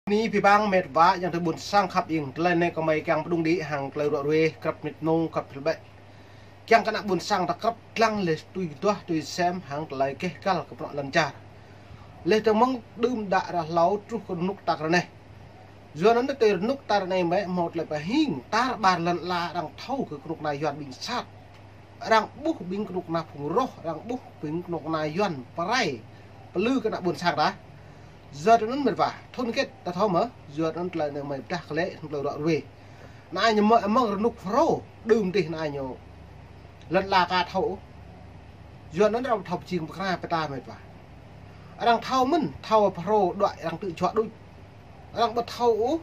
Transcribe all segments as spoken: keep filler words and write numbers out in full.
Ni pơpă met wa yang tơ ƀôn sang khăp ing, tơlơi anai kơmơi kiăng pơdŏng đĭ hăng tơlơi ruă ruê, krăp mĭt nông, krăp hlbĕ. Kiăng kơ ană ƀôn sang ta krăp lăng lĕ tui duah tui sem hăng tơlơi keh kăl kơ prŏng lŏn čar. Lĕ tơ mơ̆ng đưm đă ră hlâo truh kơ rơnŭk tar ră anai. Yua anŭn tơ rơnŭk tar ră anai mơ̆ hmâo tơlơi pơhing tar ƀar lŏn ala arăng thâo kơ kơnuk kơna Yuan ƀing sat. Arăng ƀuh ƀing kơnuk kơna phung roh, arăng ƀuh ƀing kơnuk kơna Yuan pơrai pơlư kơ ană ƀôn sang ta. Yua anŭn met wa, thun kĕt ta thâo mơ̆, yua anŭn tơlơi anai mơi pơdah kơ lĕ, tơlơi ruă ruê. Anai ñu mơ̆ mơ̆ng rơnŭk Phrô, đưm tih anai ñu lŏn ala ka thâo. Yua anŭn arăng thâo pơjing pơkra pơta met wa. Arăng thâo mơ̆n, thâo Phrô đuaĭ arăng tŭ juă đuč. Arăng ƀu thâo ôh,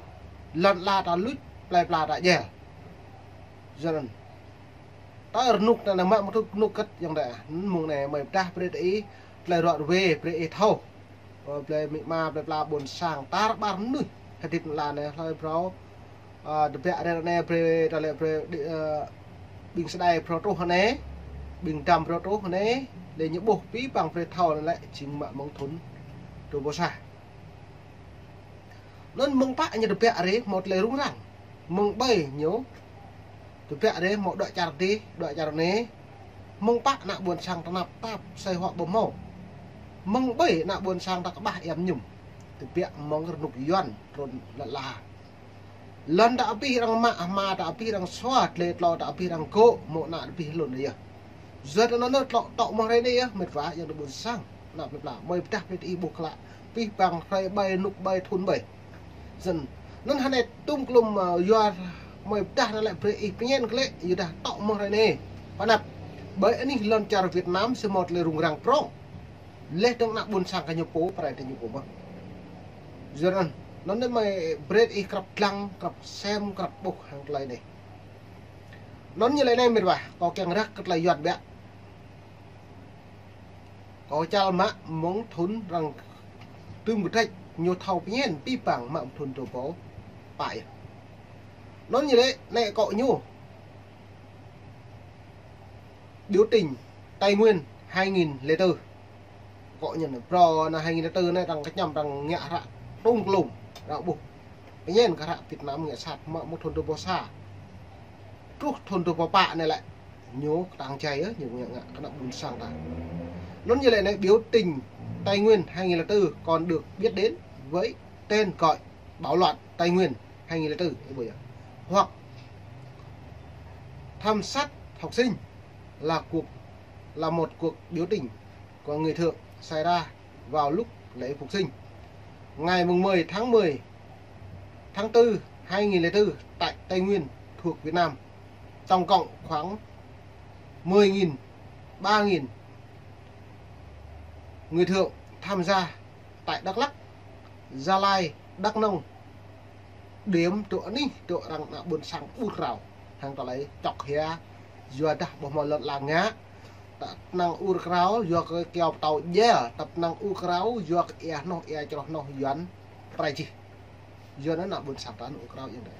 lŏn ala ta luč, plei pla ta jel. Yua anŭn. Tơ rơnŭk anai mă mơ̆ tŭ rơnŭk kĕt yang đa. Mơ̆ng anai mơi pơdah brơi ih, tơlơi ruă ruê brơi ih thâo. Ơ, plei mĭ ma, plei pla ƀôn sang, tar ƀar mơnuih. Hơdip lŏn ala anai hlơi phrâo. Ơ, tơbiă rai anai brơi, tơlơi brơi, đĭ, ơ, ƀing sơđai phrâo truh anai. Ƀing dăm phrâo truh anai. Lĕ ñu ƀuh pĭ păng brơi thâo anai lĕ, jing mă mơ̆ng thun dua ƀô̆ sa. Anŭn mơ̆ng pă ñu tơbiă rai hmâo tơlơi rŭng răng. Mơ̆ng ƀơi ñu tơbiă rai hmâo đuaĭ čar dih, đuaĭ čar anai. Mơ̆ng pă ană ƀôn sang tơnap tap, asơi huă ƀu hmâo. Mơ̆ng ƀơi ană ƀôn sang ta kơƀah iam ñum. Tơbiă mơ̆ng rơnŭk Yuan trŭn lŏn ala. Lŏn ta abih arăng mă, hma ta abih arăng sua, tơlơi tlâo ta abih arăng gŏ, mơ̆ ană abih lŏn yơh. Yua anŭn tơlơi tŏ mơ̆ng hrơi anai yơh, met wa yang tơ ƀôn sang, ană plei pla, mơi pơdah brơi ih ƀuh klă, pĭ păng hrơi ƀai, rơnŭk ƀai, thun ƀai. Yua anŭn hơnai tŭm klŭm, ơ, yua mơi pơdah anai lĕ brơi ih pơñen kơ lĕ, yua dah tŏ mơ̆ng hrơi anai. Pơanăp, ƀơi anih lŏn čar Việt Nam, samơ̆ tơlơi rŭng răng prŏng. Lĕ tơ̆ng ană ƀôn sang kơ ñu pô, pơrai tơ ñu pô mơ̆n. Yua anŭn, anŭn anai mơi brơi ih krăp lăng, krăp sem, krăp ƀuh hăng tơlơi anai. Anŭn ñu lĕ anai met wa, kâo kiăng răk kơ tơlơi Yuan biă. Kâo čal mă mơ̆ng thun arăng tŭm kơdrĕč ñu thâo pơñen pĭ păng mă mơ̆ng thun dua ƀô̆ pă yơh. Anŭn ñu lĕ anai akŏ ñu. Biểu tình Tây Nguyên hai nghìn lẻ tư. Akŏ ñu anai, phrâo anai hai nghìn lẻ tư anai arăng kơñăm arăng ngă hră tŭm klŭm, arăng ƀuh. Pơñen kơ hră Việt Nam ngă sat mă mơ̆ng thun dua ƀô̆ sa. Truh thun dua ƀô̆ pă anai lĕ. Ñu kơtang jai yơh, ñu ngă ngă kơ ană ƀôn sang ta. Anŭn ñu lĕ anai biểu tình Tây Nguyên hai nghìn lẻ tư còn được biết đến với tên gọi bạo loạn Tây Nguyên hai nghìn lẻ tư, ơ, ƀu yơh. Hoặc thảm sát học sinh là cuộc, là một cuộc biểu tình của người Thượng xảy ra vào lúc lễ Phục sinh ngày mùng mười tháng mười tháng tư hai nghìn lẻ tư tại Tây Nguyên thuộc Việt Nam. Tổng cộng khoảng mười nghìn, ba nghìn người Thượng tham gia tại Đắk Lắk, Gia Lai, Đắk Nông. Điểm tơ anih tơ arăng ană ƀôn sang ur krao. Hăng tơlơi čŏk hia, yua dah ƀu hmâo lŏn ala ngă. Tơnăng ur krao, yua kơ kyâo pơtâo jel, tơnăng ur krao, yua kơ ia hnoh, ia čroh hnoh Yuan pơrai čih. Yua anŭn ană ƀôn sang ta ur krao yang đa.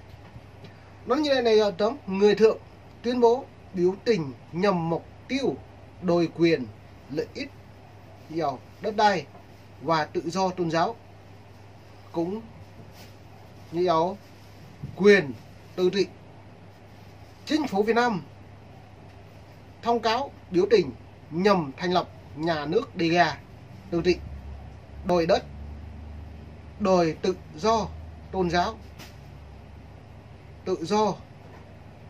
Anŭn ñu lĕ anai yơh tơ̆ng, người Thượng tuyên bố biểu tình nhằm mục tiêu đòi quyền, lợi ích, yua đất đai và tự do tôn giáo. Cũng như yua quyền tự trị. Chính phủ Việt Nam thông cáo biểu tình nhằm thành lập nhà nước Đêga tự trị, đòi đất, đòi tự do tôn giáo, tự do.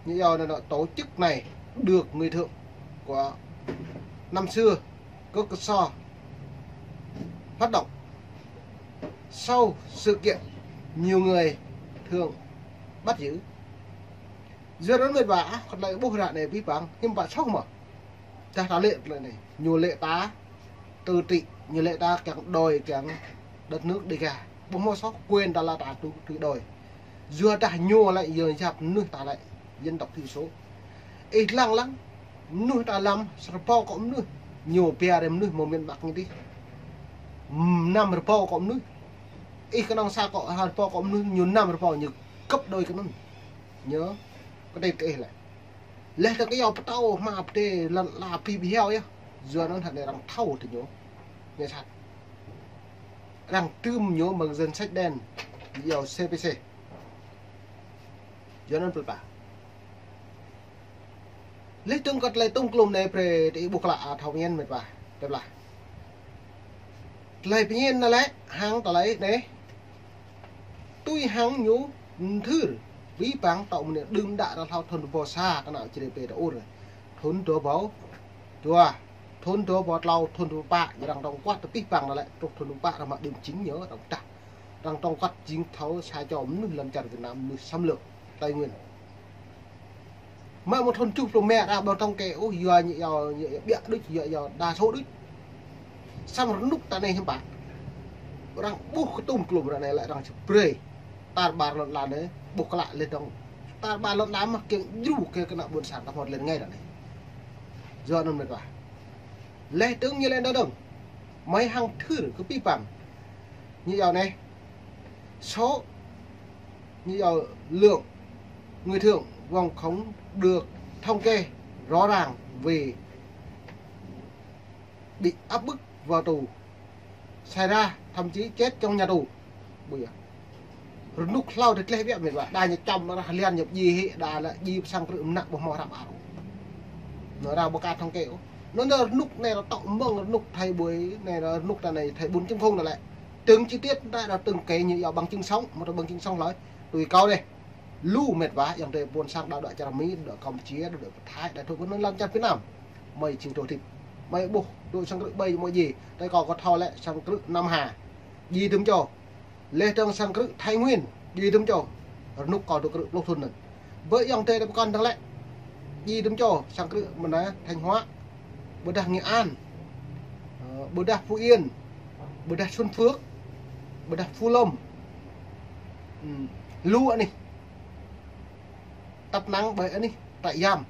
Như yua anai, tổ chức này được người Thượng của năm xưa Kyrgyz hoạt động. Sau sự kiện, nhiều người Thượng bắt giữ. Yua anŭn met wa, ah, kơ tơlơi ƀuh ră anai pĭ păng, hiư̆m pă soh mơ̆. Dah ta lĕ tơlơi anai, ñu lĕ ta tự trị, ñu lĕ ta kiăng đòi kiăng đất nước Đêga. Ƀu hmâo soh, quyền ta lĕ ta tui, tui đòi. Yua dah ñu lĕ yua yap mơnuih ta lĕ dân tộc thiểu số. Ih lăng lăng, mơnuih ta lăm, sa rơbâo akŏ mơnuih. Ñu pia rai mơnuih mơ̆ng miền Bắc ñu dih. Năm rơbâo akŏ mơnuih. Ih kơnơ̆ng sa akŏ, ha rơbâo akŏ mơnuih, ñu năm rơbâo, ñu gấp đôi kơ anŭn. Ñu kơtit kơ ih lĕ. Lĕ tơ kơ yua pơtâo hma pơdai lŏn ala pĭ pơhiao yơh. Yua anŭn hơnai arăng thâo tơ ñu. Ngă sat. Arăng tŭm ñu mơ̆ng danh sách đen. Yua C P C. Yua anŭn plơi pla. Leh dơ̆ng kơ tơlơi tŭm klum anai brơi tơ ih ƀuh klă a thâo mơñen mĕt wa. Tơlơi pla. Tơlơi pơñen anai lĕ hăng tơlơi anai. Tui hăng ñu mơthưr abih bang tŏ mơnơ̆ng đưm đă ră hlâo thŭn rơbâo sa kơnăl čơrê pê tơ ur. Thŭn dua rơbâo dua, thŭn dua rơbâo klâo, thŭn dua rơbâo pă, arăng tŏng kuăt abih bang anai lĕ truh thŭn dua rơbâo pă arăng mă đưm jing ñu arăng pơdah. Arăng tŏng kuăt jing thâo sa čô mơnuih lŏn čar Việt Nam, mơnuih xâm lược Tây Nguyên. Mă mơ̆ng thŭn tơjuh pluh rơma arăng ƀu tŏng kơ ôh, yua ñu yua, ñu yua ƀiă đôč, yua yua đa số đôč. Samơ̆ rơnŭk ta anai hiư̆m pă. Arăng ƀuh kơ tŭm klum ră anai lĕ arăng či brơi. Tar ƀar lŏn ala anai ƀuh klă leh dơ̆ng. Tar ƀar lŏn ala mơ̆ kiăng djru kơ kơnăl ƀôn sang ta hmâo leh ngai ră anai. Yua anŭn mĕt wa. Leh dơ̆ng ñu lĕ đa dơ̆ng. Mơi hăng thưr kơ abih bang. Ñu yua anai. Số, ñu yua lượng người thương vẫn không được thống kê rõ ràng vì bị áp bức vào tù, xảy ra thậm chí chết trong nhà tù. Ƀuh yơh. Rơnŭk hlâo tơtleh biă mĕt wa. Đa ñu čăm rah lian ñu ji hĭ, đa lĕ ji pơ sang krư̆ mơnă ƀu hmâo hrăp ăt. Anŭn arăng ƀu ka thống kê ôh. Anŭn rơnŭk anai arăng tŏ mơ̆ng rơnŭk thâo ƀuh anai, rơnŭk ta anai thâo ƀun čim khŏng anai lĕ. Từng chi tiết ta arăng tŏng kơ ñu yua bằng chứng sống, mơ̆ ta bằng chứng sống lơi. Tui kâo dêh. Lu mĕt wa, yua tơ ƀôn sang đa đuaĭ čar Mi, đuaĭ Campuchia, đuaĭ Thái, đuaĭ thŭk anŭn lăm čar Việt Nam. Mơi jing tŏ hơdip. Mơi ƀuh, đuaĭ sang krư̆ ƀơi mơ̆ ji. Tơ kâo kơ thâo lĕ sang krư̆ Nam Hà. Ji dŭm čô. Leh dơ̆ng sang krư̆ Thái Nguyên, ji dŭm čô. Rơnŭk kâo tŏ krư̆ pluh thŭn anŭn. Ƀơi yua tơ đa pơkŏn dơ̆ng lĕ. Ji dŭm čô, sang krư̆ mơnă Thanh Hóa. Ƀôdah Nghệ An. Ơ, ƀôdah Phú Yên. Ƀôdah Xuân Phước. Ƀôdah Phú Lâm. Ừm, lu anih. Tăp năng ƀơi anih, trại giam.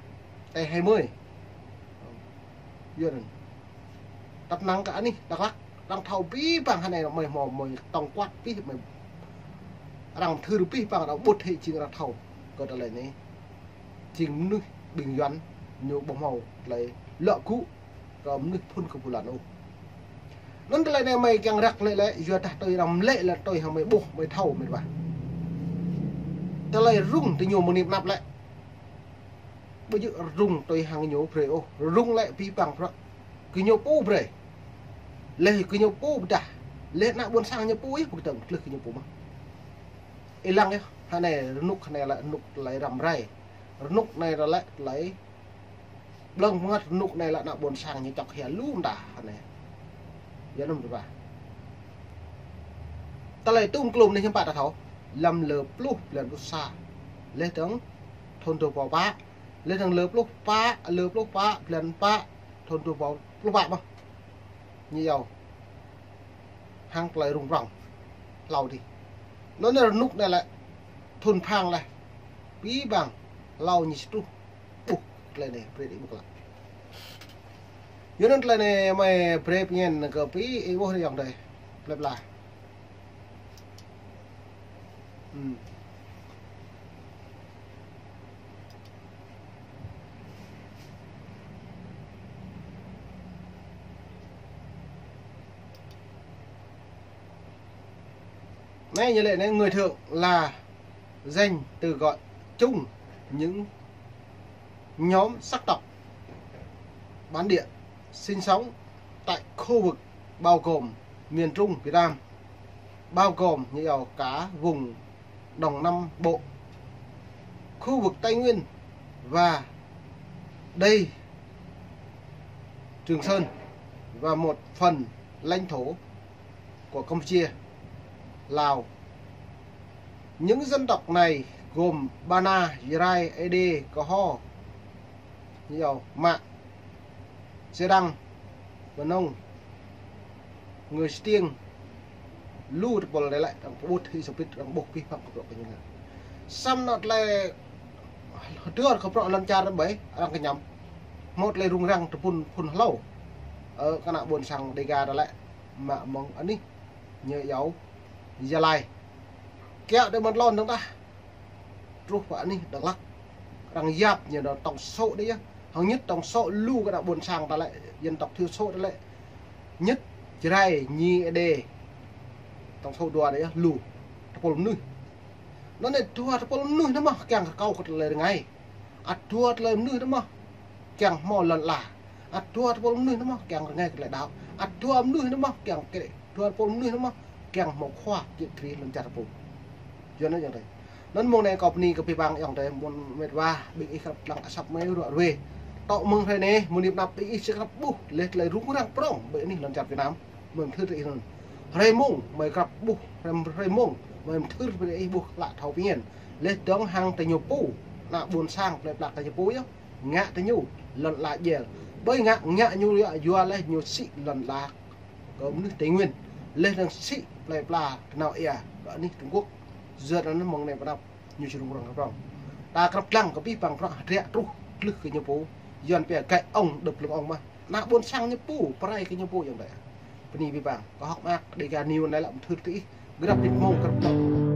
Trại hai mươi. Yua anŭn. Tăp năng kơ anih, Dak Lak. Arăng thâo abih bang hơnai mơi hmâo mơi tŏng kuăt abih mơi. Arăng thưr abih bang arăng ƀuh hĭ jing arăng thâo. Kơ tơlơi anai. Jing mơnuih ƀing Yuan ñu ƀu hmâo tơlơi lŏ gŭ kơ mơnuih phŭn kơ ƀu lăn ôh. Anŭn tơlơi anai mơi kiăng răk lĕ lĕ, yua dah tui arăng lĕ lĕ tui hăng mơi ƀuh mơi thâo mĕt wa. Tơlơi rŭng tơ ñu mơ̆ng anai pơ anăp lĕ. Ƀu djơ̆ rŭng tui hăng ñu brơi ôh, rŭng lĕ abih bang prăk. Kơ ñu pô brơi. Leh kơ ñu pô pơdah. Leh ană ƀôn sang ñu pô yơh pơkơdơ̆ng, tơlơi kơ ñu pô mơ̆n. Ih lăng yơh, hơnai rơnŭk hơnai lĕ rơnŭk tơlơi răm rai. Rơnŭk anai lĕ tơlơi blơ̆ng bơngăt, rơnŭk anai lĕ ană ƀôn sang ñu čŏk hia lu mơta hơnai. Yua anŭn mĕt wa. Tơlơi tŭm klum anai hiư̆m pă ta thâo. Lăm lơ pluh blan pluh sa. Leh dơ̆ng thŭn dua rơbâo pă. Leh dơ̆ng lơ pluh pă, lơ pluh pă, blan pă, thŭn dua rơbâo pluh pă mơ̆n. Ñu yua. Hăng tơlơi rŭng răng. Hlâo dih. Anŭn rơnŭk anai lĕ. Thŭn phang leh. Abih bang. Hlâo ñu či truh. Ƀuh tơlơi anai, brơi tơ ih ƀuh klă. Yua anŭn tơlơi anai mơi brơi pơñen kơ ih ƀuh rơyong dơi. Plơi pla. Ừm. Anai ñu lĕ anai người Thượng là danh từ gọi chung những nhóm sắc tộc bản địa sinh sống tại khu vực bao gồm miền Trung Việt Nam, bao gồm như ở cả vùng Đông Nam Bộ, khu vực Tây Nguyên và đây Trường Sơn và một phần lãnh thổ của Campuchia, Lào. Những dân tộc này gồm Ba Na, Jrai, Ê Đê, Cơ Ho, Yao, Mạ, Sê Đăng, Mơ Nông, người Stiêng, lu tơpul anai lĕ, arăng pơƀut hĭ sơbĭt, arăng ƀuh abih bang kơ bruă kơ ñu ngă. Samơ̆ anŭn tơlơi hơdơr kơ bruă lŏn čar ƀai, arăng kơñăm. Hmâo tơlơi rŭng răng tơpŭn phŭn hlâo. Ơ, kơ ană ƀôn sang Đêga ta lĕ, mă mơ̆ng anih, ñu yua Gia Lai. Kiaŏ tơ mơ̆n lŏn dơ̆ng tah. Truh pơ anih Dak Lak. Arăng yap ñu dŏ tổng số đơi yơh. Hăng nhất tổng số lu kơ ană ƀôn sang ta lĕ, dân tộc thiểu số ta lĕ. Nhất Jrai, ñi Ê Đê. Tổng số dua đơi yơh, lu. tơpul mơnuih. Anŭn anai dua tơpul mơnuih anŭn mơ̆ kiăng rơkâo kơ tơlơi rơngai. Ăt dua tơlơi mơnuih anŭn mơ̆ kiăng hmâo lŏn ala. Ăt dua tơpul mơnuih anŭn mơ̆ kiăng rơngai kơ tơlơi đaŏ. Ăt dua mơnuih anŭn mơ̆ kiăng kơ, dua tơpul mơnuih anŭn mơ̆ kiăng hmâo khua jĕ tri lŏn čar pơpŭ. Yua anŭn ayŏng adơi. Anŭn mông anai kâo bơni kơ abih bang ayŏng adơi, mơ̆n met wa, ƀing ih krăp lăng asăp mơi ruă ruê. Tŏ mơ̆ng hrơi anai, mơ̆ng anai pơ anăp ƀing ih sĭt krăp ƀuh, laih tơlơi rŭng răng prŏng, ƀing anih lŏn čar Việt Nam. Mơ̆n thưr tơ ih anŭn. Hrơi mông, mơi krăp ƀuh, hrơi, hrơi mông, mơi thưr ƀing ih ƀuh klă thâo pơñen. Laih dơ̆ng hăng tơ ñu pô, ană ƀôn sang, plơi pla tơ ñu pô yơh. Ngă tơ ñu, lŏn ala jel. Ƀơi ngă, ngă ñu yua, yua laih ñu sĭ lŏn ala kơ mơnuih Tây Nguyên. Laih dơ̆ng sĭ plơi pla tơnao ia kơ anih Trung Quốc. Yua anŭn mơ̆ng anai pơ anăp ñu či rŭng răng prŏng. Ta krăp lăng kơ abih bang prŏng hơdră truh glưh kơ ñu pô. Yuan pia gai ŏng đơ̆p lưng ŏng mơ̆. Ană ƀôn sang ñu pô, pơrai kơ ñu pô ayŏng adơi. Bơni abih bang, kâo hơ̆k mơak, Dega News anai lăp thưr tơ ih, grăp mơnit mông krăp lăng.